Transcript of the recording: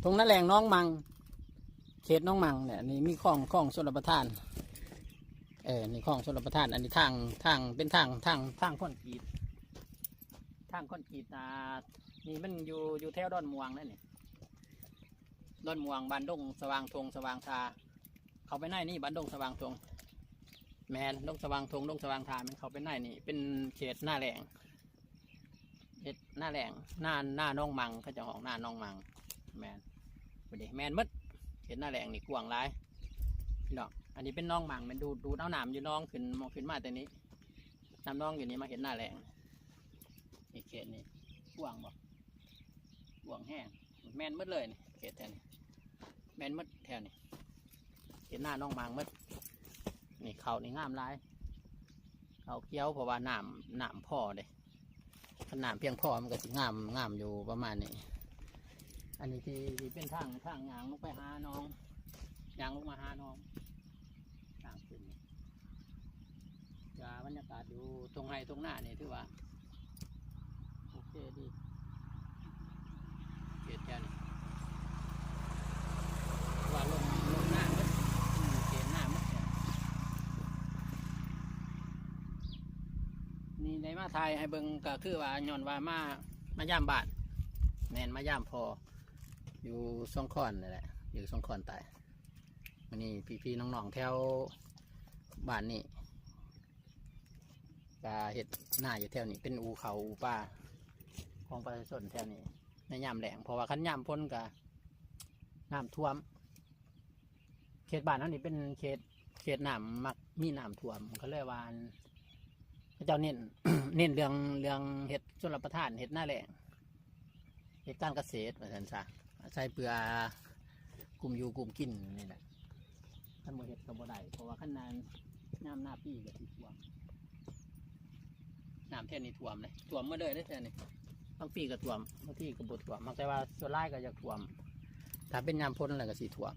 ທົ່ງນາແລ້ງໜອງມັ່ງ ເຂດໜອງມັ່ງເນຍ. ນີ້ມີຄອງ ຄອງຊົນລະປະທານ ເອີ ນີ້ຄອງຊົນລະປະທານ. ອັນນີ້ທາງ ທາງ ເປັນທາງ ທາງ ທາງຄອນກຣີດ ທາງຄອນກຣີດ. ອ່າ ນີ້ມັນຢູ່ ຢູ່ແຖວດອນມ່ວງນັ້ນນີ້ ດອນມ່ວງ ບ້ານດົງສະຫວ່າງທົ່ງ ສະຫວ່າງທ່າ. ເຂົ້າໄປໃນນີ້ ບ້ານດົງສະຫວ່າງທົ່ງ ແມ່ນ ດົງສະຫວ່າງທົ່ງ ດົງສະຫວ່າງທ່າ ແມ່ນເຂົ້າໄປໃນນີ້ ເປັນເຂດນາແລ້ງ ເຂດນາແລ້ງ ນາ ນາໜອງມັ່ງ ເຂົາເຈົ້າຮ້ອງນາໜອງມັ່ງ. ແມ່ນ ບໍ່ໄດ້ ແມ່ນໝົດ. ເຂດນາແລ້ງນີ້ກວ້າງຫຼາຍພີ່ນ້ອງ. ອັນນີ້ເປັນໜອງມັ່ງ ແມ່ນດູດ ດູດເອົານ້ຳຢູ່ໜອງຂຶ້ນ ມອງຂຶ້ນມາແຕ່ນີ້ ນ້ຳໜອງຢູ່ນີ້ມາເຮັດນາແລ້ງ. ນີ້ເຂດນີ້ກວ້າງບໍ່? ກວ້າງແຮງ. ແມ່ນໝົດເລີຍນີ້ ເຂດແຖວນີ້ ແມ່ນໝົດແຖວນີ້ ເຂດນາໜອງມັ່ງໝົດ. ນີ້ເຂົ້ານີ້ງາມຫຼາຍ ເຂົ້າຂຽວ ເພາະວ່ານ້ຳ ນ້ຳພໍເດ້. ຄັນນ້ຳພຽງພໍມັນກໍຊິງາມ ງາມຢູ່ປະມານນີ້. ອັນນີ້ທີ່ ທີ່ເປັນທາງ ທາງຍ່າງລົງໄປຫາໜອງ ຍ່າງລົງມາຫາໜອງ ທາງຂຶ້ນນີ້. ກະບັນຍາກາດຢູ່ທົ່ງໄຮ່ທົ່ງນານີ້ຖືວ່າໂອເຄດີ ເຂດແຖວນີ້ ວ່າລົງ ລົງນາໝົດ ອືມ ເຂດນາໝົດ. ນີ້ໄດ້ມາຖ່າຍໃຫ້ເບິ່ງ ກໍຄືວ່າຍ້ອນວ່າມາ ມາຢາມບ້ານ ແມ່ນ ມາຢາມພໍ່ ຢູ່ສອງຄອນນີ້ແຫຼະ ຢູ່ສອງຄອນໃຕ້. ມື້ນີ້ພີ່ໆນ້ອງໆແຖວບ້ານນີ້ກະເຮັດນາຢູ່ແຖວນີ້ ເປັນອູ່ເຂົ້າອູ່ປາຂອງປະຊາຊົນແຖວນີ້ໃນຍາມແລ້ງ ເພາະວ່າຄັນຍາມຝົນກະນ້ຳຖ້ວມ. ເຂດບ້ານເຮົານີ້ເປັນເຂດ ເຂດນ້ຳມັກມີນ້ຳຖ້ວມ ເຂົາເລີຍວ່າ ເຂົາເຈົ້າເນັ້ນ ເນັ້ນເລື່ອງ ເລື່ອງເຮັດຊົນລະປະທານ ເຮັດນາແລ້ງ ເຮັດການກະເສດວ່າຊັ້ນຊະ ອາໄສເພື່ອກຸ້ມຢູ່ກຸ້ມກິນນີ້ແຫຼະ. ຄັນບໍ່ເຮັດກໍບໍ່ໄດ້ ເພາະວ່າຄັນນາ ຍາມນາປີກໍຊິຖ້ວມ ນ້ຳແຖວນີ້ຖ້ວມເດ້ ຖ້ວມໝົດເລີຍເດ້ແຖວນີ້. ບາງປີກໍຖ້ວມ ບາງທີກໍບໍ່ຖ້ວມ ແຕ່ວ່າສ່ວນຫຼາຍກໍຢາກຖ້ວມ ຖ້າເປັນຍາມຝົນແລ້ວກໍຊິຖ້ວມ.